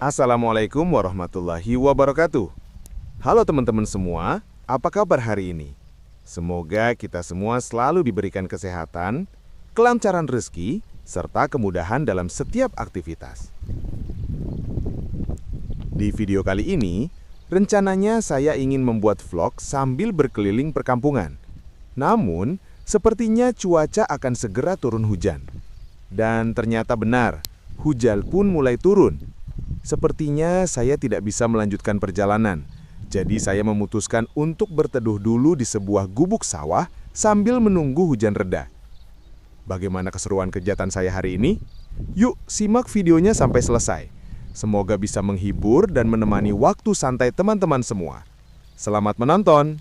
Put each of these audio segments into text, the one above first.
Assalamualaikum warahmatullahi wabarakatuh. Halo teman-teman semua, apa kabar hari ini? Semoga kita semua selalu diberikan kesehatan, kelancaran rezeki, serta kemudahan dalam setiap aktivitas. Di video kali ini, rencananya saya ingin membuat vlog sambil berkeliling perkampungan. Namun, sepertinya cuaca akan segera turun hujan. Dan ternyata benar, hujan pun mulai turun. Sepertinya saya tidak bisa melanjutkan perjalanan. Jadi saya memutuskan untuk berteduh dulu di sebuah gubuk sawah sambil menunggu hujan reda. Bagaimana keseruan kegiatan saya hari ini? Yuk simak videonya sampai selesai. Semoga bisa menghibur dan menemani waktu santai teman-teman semua. Selamat menonton!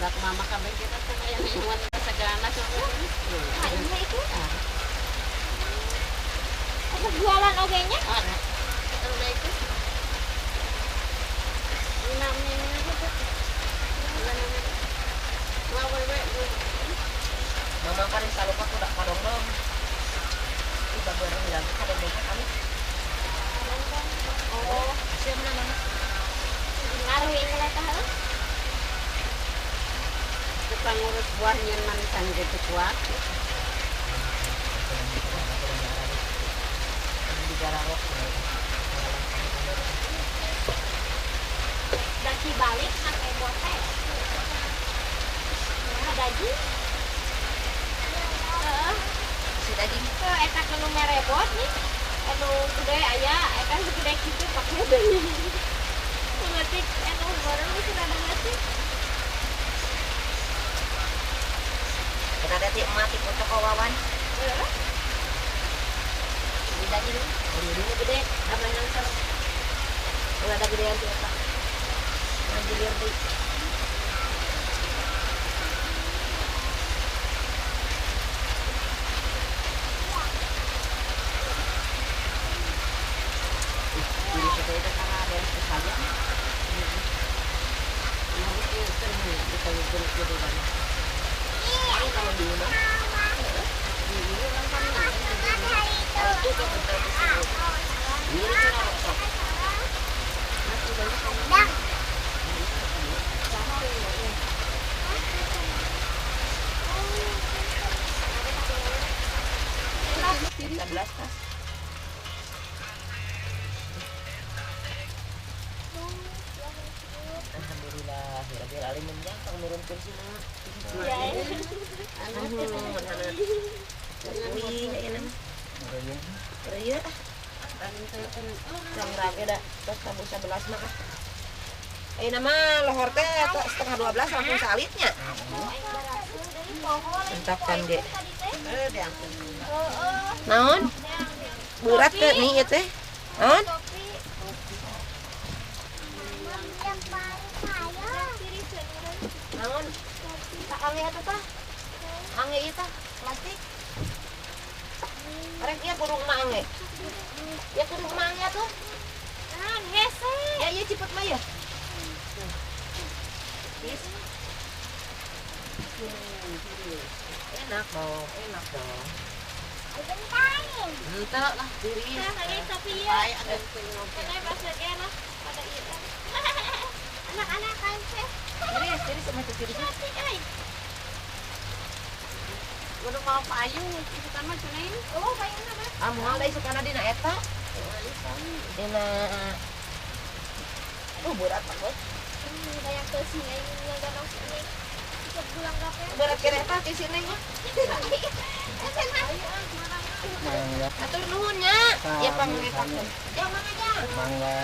Budak mama kabeh kita teh aya iwan segala coba. Nah, iya itu. Aku jualan oge nya? Ada. Udah itu. Mama kan selalu aku udah kadang-kadang. Kita bareng lagi kadang-kadang kami. Oh, siapa namanya? Ngaruh ini lah tahu. Tukang ngurus buah nyen manisan gitu kuat. Daki balik sampai bote. Ya, daging. Si daging. Eta kanu merebot nih. Anu gede aya, eta gede kitu pake deui. Leutik anu bareng geus rada leutik. Kita ada ti emak ti pocok wawan. Heeh. Di daging, ini gede, apa yang sareng. Ulah ada gedean ti eta. Ngagilir deui. Jadi kita itu karena beres saja. Kalau di rumah, tas. Alhamdulillah, rabbil alamin yang tong nurunkeun sina. Wih, ayeuna mah. Reuyeun ah. Cang rame da tos tabuh 11 mah. Ayeuna mah lohor teh 11:30 langsung salitnya. Mantap kan ge. Naon? Berat teh nih ieu teh. Naon? Naon? Tak ange atuh tah. Ange ieu tah, plastik. Arek ieu kudu mah ange. Ya kudu mah ange atuh. Naon hese. Ya ieu cipet mah ya. Enak dong, enak dong. Entah lah diri. Nah, kali tapi ya. Karena pada iya. Anak-anak kan teh. Tiris sama tiris. Kudu mau payung, isukan mah cenah ini. Oh, payungna mah. Ah, moal da isukana dina eta. Dina. Aduh, berat banget. Banyak teuing aing ngaganong si Neng. Pulang kafe. Berat kira eta ti si Neng mah. Mangga. Atur nuhun nya. Ya pangngetakeun. Ya mangga. Mangga.